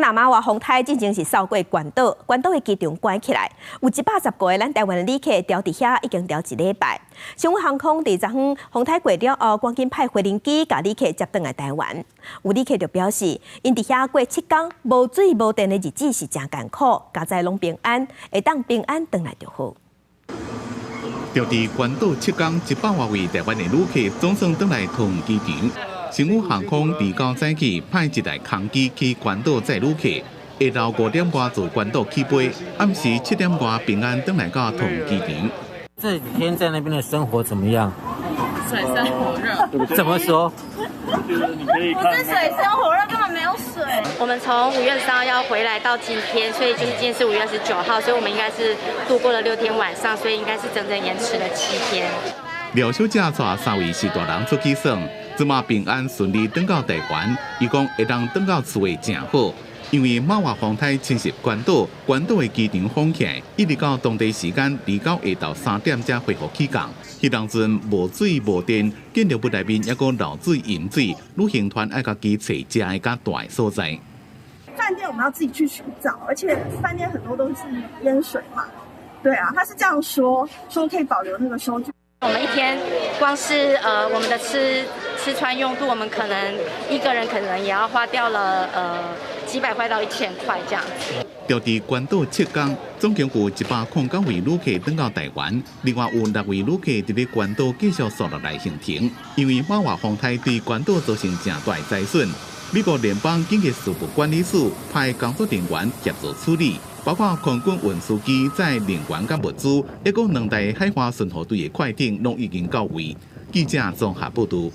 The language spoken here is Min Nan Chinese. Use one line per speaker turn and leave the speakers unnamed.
啊，若瑪娃風颱進前是掃過關島，關島的機場關起來，有110個咱台灣的旅客牢佇遐已經牢一禮拜。星宇航空佇昨昏風颱過了後，趕緊派飛行機共旅客接轉來台灣。有旅客就表示，𪜶佇遐過7工無水無電的日子是誠艱苦，佳哉攏平安，會當平安轉來就好。
牢佇關島7工100外位台灣的旅客總算轉來桃園機場。星宇航空佇九早起派一台空機去關島載旅客，下晝5點外自關島起飛，暗時7點外平安轉來到桃園機場。
這幾天在那邊的生活怎麼樣？
水深火熱。
怎麼說？
不是水深火熱，根本沒有水。
我們從5月23號要回來到今天，所以就是今天是5月29號，所以我們應該是度過了6天晚上，所以應該是整整延遲了7天。
廖小姐帶三位序大人出去耍，這馬平安順利轉到台灣。伊講會當轉到厝會誠好，因為瑪娃風颱侵襲關島，關島的機場封起來，一直到當地時間二九下晝3點才恢復起降。彼當陣無水無電，建築物內面猶閣漏水淹水，旅行團愛家己揣食的佮蹛的所在。
飯店我們要自己去尋找，而且飯店很多都是淹水嘛。對啊，他是這樣說，說可以保留那個收據。
我們一天光是我們的吃穿用度，我們可能一個人可能也要花掉了幾百塊到1000塊這樣子。
牢佇關島7工，總共有109位旅客轉到台灣，另外有6位旅客佇咧關島繼續紲落來行程。因為瑪娃風颱對關島造成誠大災損，美國聯邦緊急事務管理署派工作人員協助處理，包括空軍運輸機載人員佮物資，抑閣兩台海華巡護隊的快艇攏已經到位。記者綜合報導。